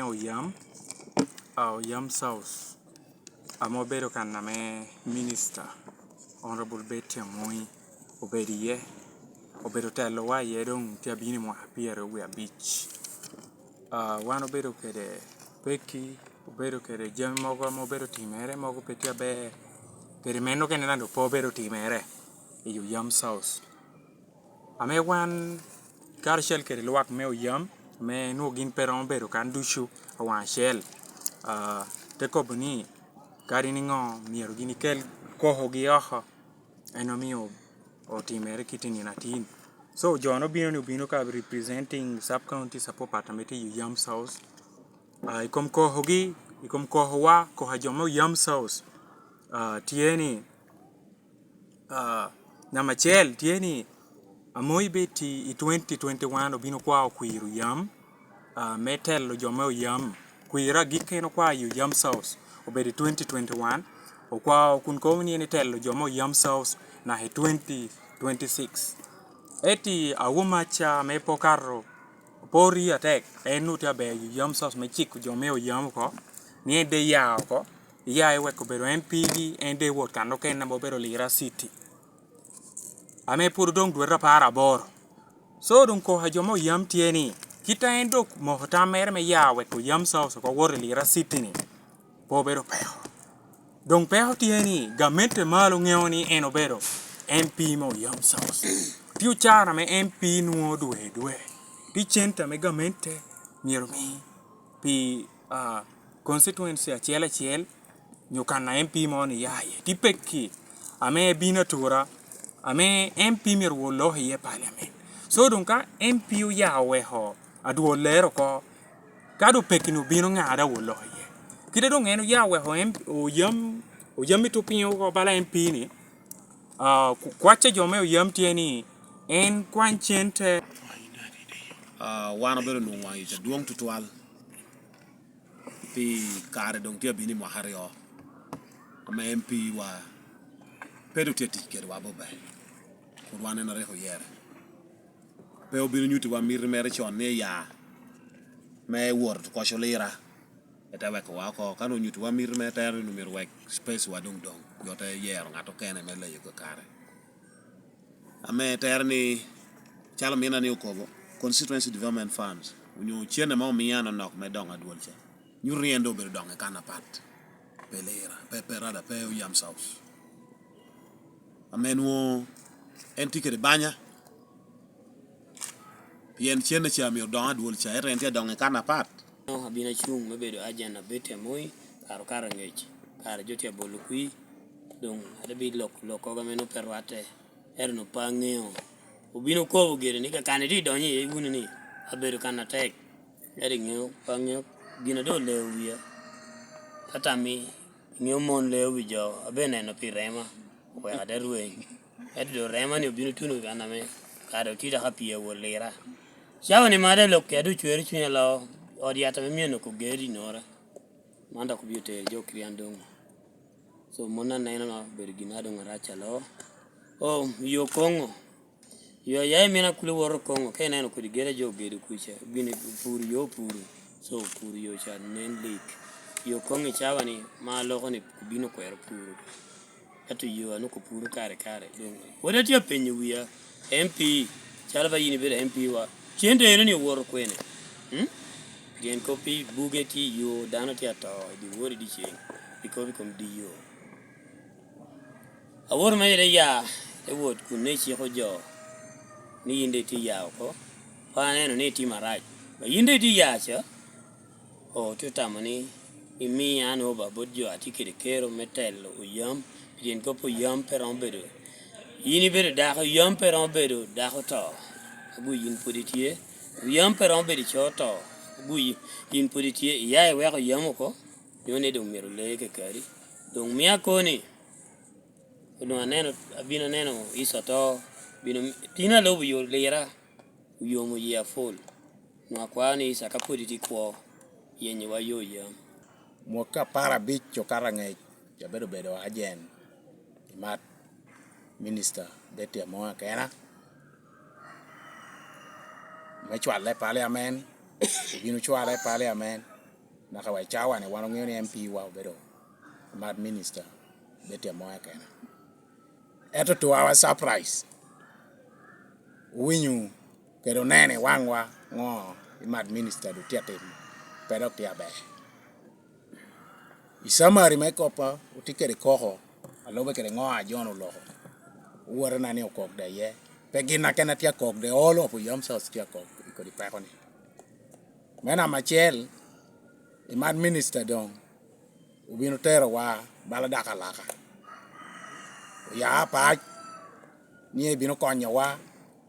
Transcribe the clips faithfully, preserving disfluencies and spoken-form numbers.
Oyam, ah, Oyam South, ame obedo kan ame Minister, Honorable Betty Amoy, obedo iye, obedo telowa iye doŋ tye abino i mwaka pyeraryo wie abic. Ah, wan obedo kede pekki, obedo kede jami mogo ame obedo timere, mogo pe tye aber, kede meno kene daŋ doŋ pe obedo timere i Oyam South. Ame wan karacel kede lwak me Oyam, ame nwoŋo gin pe romo bedo kan ducu awaŋ acel, ah, te kobo ni, kadi niŋo myero gin ikel kokogi oko, en omio otimere kit i nino atin. So, jo-nu obino ni obino ka representing Sub County Support Party ame tye i Oyam South. Ah, i kom kokogi, i kom kokowa, koko a jo me Oyam South, ah, tye ni, ah, namba acel tye ni, Amoy Betty i twenty twenty-one obino kwao kwir Oyam, ah, me telo jo me Oyam. Kwir agikki en okwao i Oyam South obedo i twenty twenty-one, okwao kun kobo ni en itelo jo me Oyam South naka i twenty twenty-six. Eti awomaca me pe okato, pe orio atek, en nwoŋo tye aber i Oyam South me ciko jo me Oyam oko, ni en de ya oko, ya i wek obedo M P gi, en de wot kan okene ame obedo Lira City, ame pwod odoŋ dwete apar aboro. So, doŋ koko a jo me Oyam tye ni, kit a en dok moko tam mere me ya wek Oyam South oko wot i Lira City ni, pe obedo peko. Doŋ peko tye ni, gamente malo ŋeo ni en obedo M P me Oyam South. Tye ocara ame M P nwoŋo dwe dwe. Tye cente ame gamente myero mi pi, ah, constituency acel acel, nyo kan a M P mo ni ya iye. Tye pekki ame bino atura, ame M P myero wot loko iye i Parliament. So, doŋ ka M P oya oweko adwol lero oko, ka doŋ pekki-ni obino, ŋa daŋ wot loko iye? Kite doŋ en oya oweko M-, Oyam, Oyam i tupiny oko bala M P ni, ah, ku-, kwacce jo me Oyam tye ni en kwany cente. Ah, wan obedo nwoŋo waŋ yic adwoŋ tutwal. Pi kare doŋ tye abino i mwaka aryo, ame M P wa pe doŋ tye tic kedwa bobe, kun wan en a rik oyere. Pe obino nyuttiwa miti mere con ni eya me wot koc Lira, ete wekowa oko. Ka onwoŋo nyuttiwa miti mere, tero ni myero wek space wa doŋ doŋ, jo te yero ŋat okene me leyo kakare. Ame tero ni, calo mina ni okobo, Constituency Development Funds, onyo cene ma omio anonok me doŋo adwol ca, nyuto ni en doŋ obedo doŋo i kan apat. Pe Lira, pe, pe rada, pe Oyam South. Ame nwoŋo en tye kede banya, pien cene ca myero doŋo adwol ca, ento en tye adoŋo i kan apat. Abino acuŋ me bedo ajen a Betty Amoy, kare okato angec, kare jo tye abolo kwir, doŋ ate bi lok, lok koga me nwoŋo pe rwatte, ento nwoŋo pe aŋeo. Obino kobo gire ni, "Kakani tye idonyo iye wunu ni, abedo kan atek." Ento iŋeo, pe aŋeo gin a doŋ oleo wia. Atammi, iŋeo mon leo wi jo, abe neno pi rema, oweko ate rweny. Ento doŋ rema ni obino tuno kan ame kare otye dok apii awot Lira. Cawa ni mada lok kede ocwero cunya lo, ot yat ame myero onoko gero i Nora. Man dok obino tero jo kiri an doŋ. So, mon aneno no obedo gin a doŋ arac alo. O, yo koŋo. Yo ya imina kulu woto koŋo, ka ineno kodi gero a jo ogedo kuca, gin opuro yo opuro. So, opuro yo ca nen lik. Yo koŋo i cawa ni, ma aloko ni obino kwero puro. Ento yo a nwoŋo puro kare kare. Doŋ, pwod atye apenyo wia, M P, calo ba yin ibedo M P wa, cente eno ni owoto kwene? Hmm? Pien kop i buge tye i yo, dano tye ato i dyewor i dyeceng, pi kop i kom di yo. Awoto me ite ya, te wot kun iciko jo ni yin de itye ya oko, pe aneno ni itimo arac. Ma yin de itye ya ca, o, tye otamo ni imi an oba bot jo a tye kede kero me telo Oyam, pien kop Oyam pe romo bedo, yin ibedo dako, Oyam pe romo bedo dako to, aguy yin pwod itye. Oyam pe romo bedo co to, aguy yin pwod itye. Iya iweko Oyam oko, nyo ni doŋ myero olee kakari. Doŋ mia koni, onwoŋo aneno, abino aneno Isa to, bino, tin alubo yo Lira, oyomo yia full. Onwoŋo akwao ni Isa ka pwod itye kwo, yenyowa yo yam. Mwaka apar abic okato angec, abedo bedo ajen i mat Minista Betty Amongi Akena, me cwalle i Parliament, obino cwale i Parliament, Naka wa i cawa-ni wan oŋeo ni M P wa obedo mad minister, bedo tye amo akena. Ento to our surprise, owinyo kede oneno i waŋwa ŋo i mad minister du tye atimo, pe dok tye aber. I summary me koppa otye kede koko, alube kede ŋo a John oloko. Owotona ni okok de iye. Pe gin akena tye akok de, all of Oyam South tye akok i kodi peko-ni. Me namba acel, i mad minister doŋ obino terowa bala dako alaka. Oya apac ni ebino konyowa,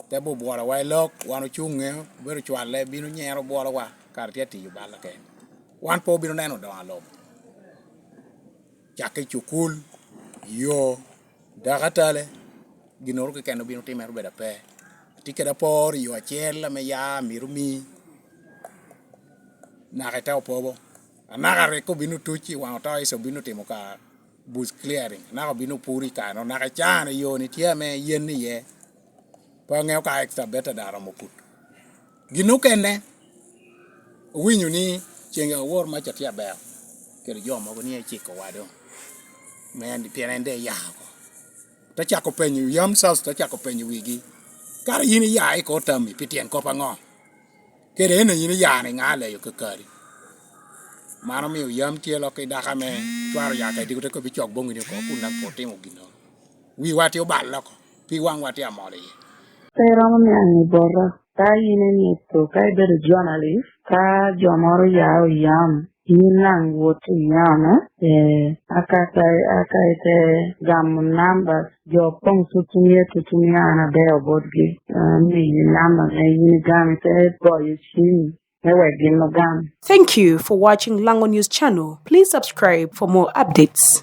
te bubwolowa i lok, wan ocuŋe, obedo cwalle, bino nyero bwolowa, kara tye atiyo bal aken. Wan pe obino neno doŋo alobo. Cakke i cukul, yo, dako atale, ginnoro keken obino timere obedo ape. Atye kede apor i yo acel ame ya amito mi naka ite opobo. Anaka rik obino tuc i waŋ otoic, obino timo ka bush clearing, anaka obino puro i kano, naka icano yo-ni tye ame yen iye. Pe aŋeo ka extra beta daŋ romo kuto. Gin okene, owinyo ni ceŋ awor mac atye aber, kede jo mogo ni ecikowa doŋ, me en, pien en doŋ eya oko. Te cako penyo, Yam South te cako penyo wigi, kara yin iya i kor tammi pi tyen kop aŋo? Kede en yin iya ni ŋa leyo kakari? Man omio Yam tye lok i dako ame cwaro ya ka i diko te kobbi cok boŋini oko kun daŋ pe otimo ginnoro. Wiwa tye obal loko, pi waŋwa tye amol iye. Pe iromo niaŋ i bota. Ka in inyuto, ka ibedo journalist, ka jo moro ya oyam, in daŋ wot iyame, ee, aka, aka ite gamo namba, jo poŋ tutumia tutumia an abeo botgi, ee, miyi namba me in igam, ite goyo cim me wek gin ogam. Thank you for watching Lango News Channel. Please subscribe for more updates.